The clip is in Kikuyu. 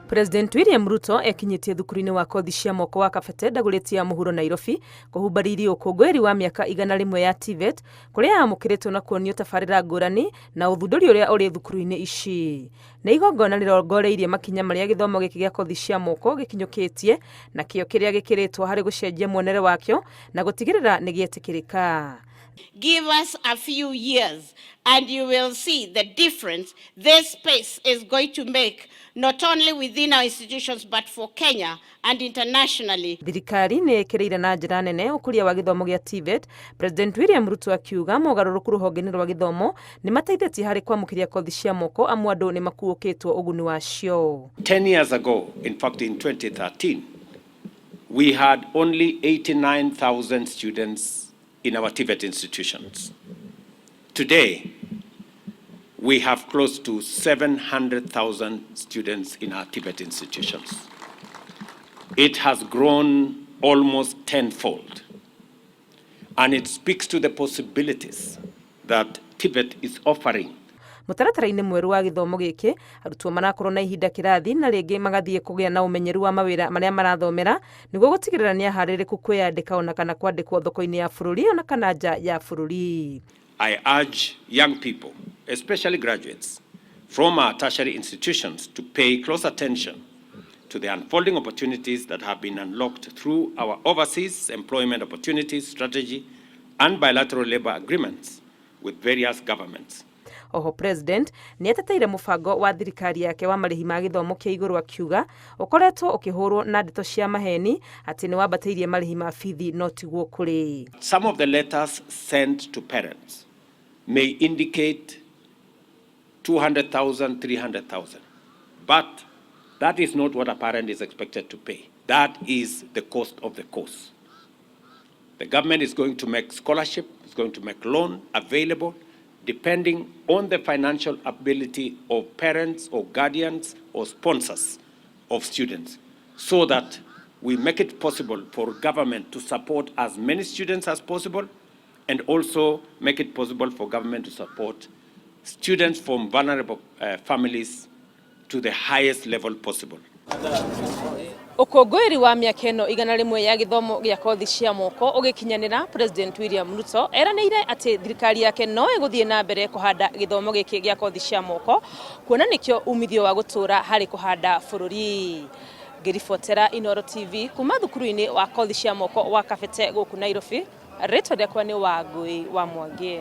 President William Ruto ekinyĩtie thukuru-inĩ wa kothi cia moko wa Kabete Ndagũrĩti ya mũhuro Nairobi kũhumba riri ũkũngũĩri wa mĩaka 100 ya TVET kũrĩa yamũkĩrĩtwo na kuonio tabarĩra ngũrani na ũthundũri ũrĩa ũrĩ thukuru-inĩ ici. Nĩ igongona rĩrongoreirie makinya marĩa gĩthomo gĩkĩ gĩa kothi cia moko gĩkinyũkĩtie na kĩo kĩrĩa gĩkĩrĩtwo harĩ gũcenjia muonere wakĩo na gũtigĩrĩra nĩ gĩetĩkĩrĩka. Give us a few years and you will see the difference this space is going to make, not only within our institutions but for Kenya and internationally. Thirikari nĩ ĩkĩrĩire na njĩra nene ũkũria wa gĩthomo gĩa TVET, President William Ruto akiuga mogarũrũku rũhonge-inĩ rwa gĩthomo nĩ mateithĩtie harĩ kwamũkĩria kothi cia moko amu andũ nĩ makuũkĩtwo ũguni wacio. 10 years ago, in fact in 2013, we had only 89,000 students in our TVET institutions. Today, we have close to 700,000 students in our TVET institutions. It has grown almost tenfold, and it speaks to the possibilities that TVET is offering. Mũtaratara-inĩ mwerũ wa gĩthomo gĩkĩ, arutwo marakorwo na ihinda kĩrathi na rĩngĩ magathiĩ kũgĩa na ũmenyeru wa mawĩra marĩa marathomera nĩguo gũtigĩrĩra nĩ aharĩrĩku kwĩyandĩka ona kana kwandĩkwo thoko-inĩ ya bũrũri ona kana nja ya bũrũri. I urge young people, especially graduates from our tertiary institutions, to pay close attention to the unfolding opportunities that have been unlocked through our overseas employment opportunities strategy and bilateral labor agreements with various governments. Oho President nĩ ateteire mũbango wa thirikari yake wa marĩhi ma gĩthomo kĩa igũrũ akiuga ũkoretwo ũkĩhũrwo na ndeto cia maheni atĩ nĩ wambatĩirie marĩhi ma bithi no tiguo kũrĩ. Some of the letters sent to parents may indicate 200,000, 300,000. But that is not what a parent is expected to pay. That is the cost of the course. The government is going to make scholarship, is going to make loan available depending on the financial ability of parents or guardians or sponsors of students, so that we make it possible for government to support as many students as possible and also make it possible for government to support students from vulnerable families to the highest level possible. Ũkũngũĩri wa mĩaka ĩno 100 ya gĩthomo gĩa kothi cia moko ũgĩkinyanĩra, President William Ruto eranĩire atĩ thirikari yake no ĩgũthiĩ na mbere kũhanda gĩthomo gĩkĩ gĩa kothi cia moko kuona nĩkĩo umithio wa gũtũũra harĩ kũhanda bũrũri. Ngĩribotera Inooro TV kuma thukuru-inĩ wa kothi cia moko wa Kabete gũkũ Nairobi, rĩtwa rĩakwa nĩ Wangũi wa Mwangi.